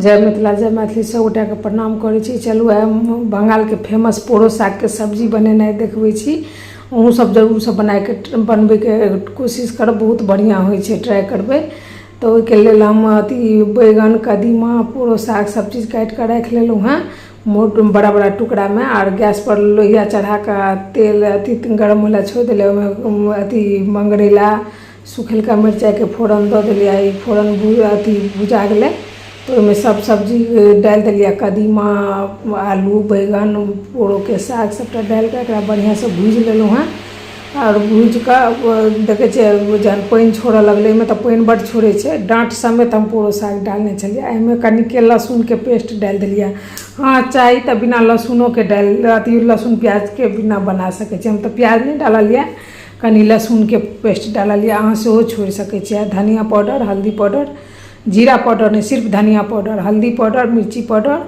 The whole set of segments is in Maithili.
जय मिथिला जय मैथिली। सब गोटाके प्रणाम करै छी। चलू, आइ हम बंगालके फेमस पोरो सागके सब्जी बनेनाइ देखबै छी। अहूँ सब जरूरसँ बनाके बनबैके कोशिश करब, बहुत बढ़िआँ होइ छै। ट्राइ करबै तऽ ओहिके लेल हम अथी बैगन, कदीमा, पोरो साग सब चीज काटिकऽ राखि लेलहुँ हँ मोट बड़ा बड़ा टुकड़ामे। आर गैसपर लोहिया चढ़ाकऽ तेल अथी गरम होइ लए छोड़ि देलियै। ओहिमे अथी मंगरैला, सुखेलका मिरचाइके फोरन दऽ देलियै। ई फोरन अथी भुजा गेलै तऽ ओहिमे सब सब्जी डालि देलियै। कदीमा, आलू, बैगन, पोरोके साग सबटा डालिकऽ एकरा बढ़िआँसँ भुजि लेलहुँ हँ। आओर भुजिकऽ देखै छियै, जहन पानि छोड़ऽ लगलै, एहिमे तऽ पानि बड्ड छोड़ै छै। डाँट समेत हम पोरो साग डालने छलियै। एहिमे कनिके लहसुनके पेस्ट डालि देलियै। हँ, चाही तऽ बिना लहसुनोके डालि अथी लहसुन प्याजके बिना बना सकै छी। हम तऽ प्याज नहि डाललियै, कनि लहसुनके पेस्ट डाललियै। अहाँ सेहो छोड़ि सकै छियै। धनिया पाउडर, हल्दी पाउडर, जीरा पाउडर नहि, सिर्फ धनिया पाउडर, हल्दी पाउडर, मिर्ची पाउडर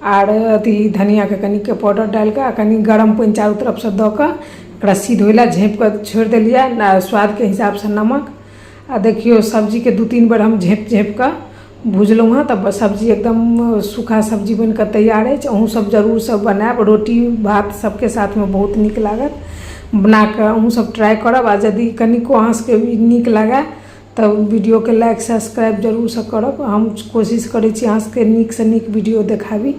आर अथी धनियाके कनिके पाउडर डालि कऽ आ कनि गरम पानि चारू तरफसँ दऽ कऽ ओकरा सिद्ध होइ लए झाँपि कऽ छोड़ि देलियै। आ स्वादके हिसाबसँ नमक। आ देखियौ, सब्जीके 2-3 बेर हम झाँपि झाँपि कऽ भुजलहुँ हँ तऽ सब्जी एकदम सूखा सब्जी बनि कऽ तैयार अछि। अहूँ सब जरूरसँ बनायब। रोटी भात सबके साथमे बहुत नीक लागत। बना कऽ अहूँ सब ट्राइ करब। आ यदि कनिको अहाँ सबके भी नीक लागए तऽ वीडियोके लाइक, सब्सक्राइब जरूरसँ करब। हम कोशिश करै छी अहाँ सबके नीकसँ नीक वीडियो देखाबी।